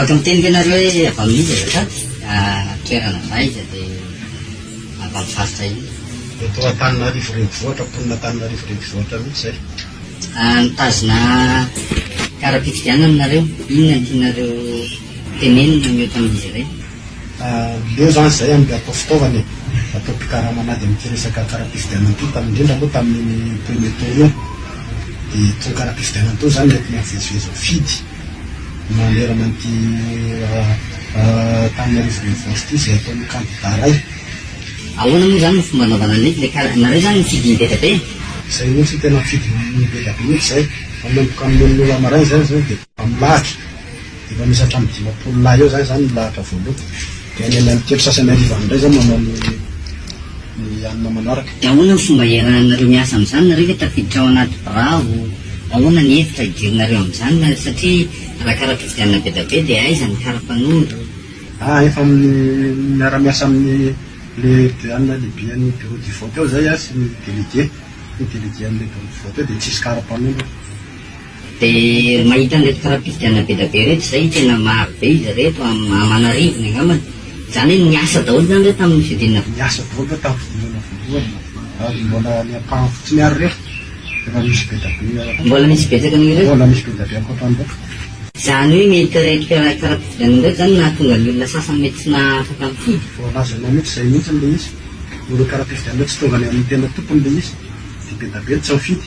Afaka miteny ve nareo hoe avy amin'iza azafady? Toerana avy aiza dia avy amin'ny faritra inona? Eto Antananarivo renivohitra, mponina Antananarivo renivohitra mihitsy izay. Mitazona kara-pifidianana nareo, inona no tianareo tenenina mihoatra amin'izy ireny? Leo izany izay amin'ilay atao fitaovana e, atao mpikarama an'ady amin'ity resaka kara-pifidianana ity, tamin'ny indrindra moa tamin'iny premier tour iny, dia itony kara-pifidianana itony izany mety mivezivezy mifidy manerana an'ity Antananarivo renivohitra ity izay ataon'ny kandida iray. Ahoana moa izany no fomba anaovana an'ilay ilay kara, nareo izany mifidy be dia be? Izay mihitsy no tena mifidy be dia be mihitsy izay, manomboka amin'ny enina ora maraina izany izao dia efa milahatra. Efa misy hatramin'ny 50 lahy eo zany izany ny lahatra voalohany. Dia any amin'ny telo sasany hariva any indray izany manao ny ny hanina manaraka. Dia ahoana ny fomba iarahanareo miasa amin'izany? Nareo ve tafiditra ao anaty birao? Ahoana ny hevitra idirinareo amin'izany? Satria raha kara-pifidianana be dia be dia aiza ny kara-panondro? Ah, efa amin'ny miara-miasa amin'ny le anona lehiben'ny bureau du vote eo izay aho sy ny délégué, ny délégué an'ilay bureau du vote eo dia tsisy kara-panondro. Dia mahita an'ireto kara-pifidianana be dia be ireto izay, tena maro be izy ireto, aman'arivony angambany. Izany hoe niasa daholo izany ireo tamin'ny fihodinana. Niasa daholo ireo tamin'ny fihodinana voalohany, ary mbola ny ampahany fotsiny ary ireto, efa misy be dia be. Mbola misy betsaka noho ireto? Mbola misy be dia be ankoatran'ireo. Izany hoe mety ireto kara-pifidianana ireto izany nahatonga ny olona sasany mety tsy nahafaka nifidy? Voalazanao mihitsy izay mihitsy ilay izy, ireo kara-pifidianana ireo tsy tonga any amin'ny tena tompony ilay izy, dia be dia be ny tsy nifidy.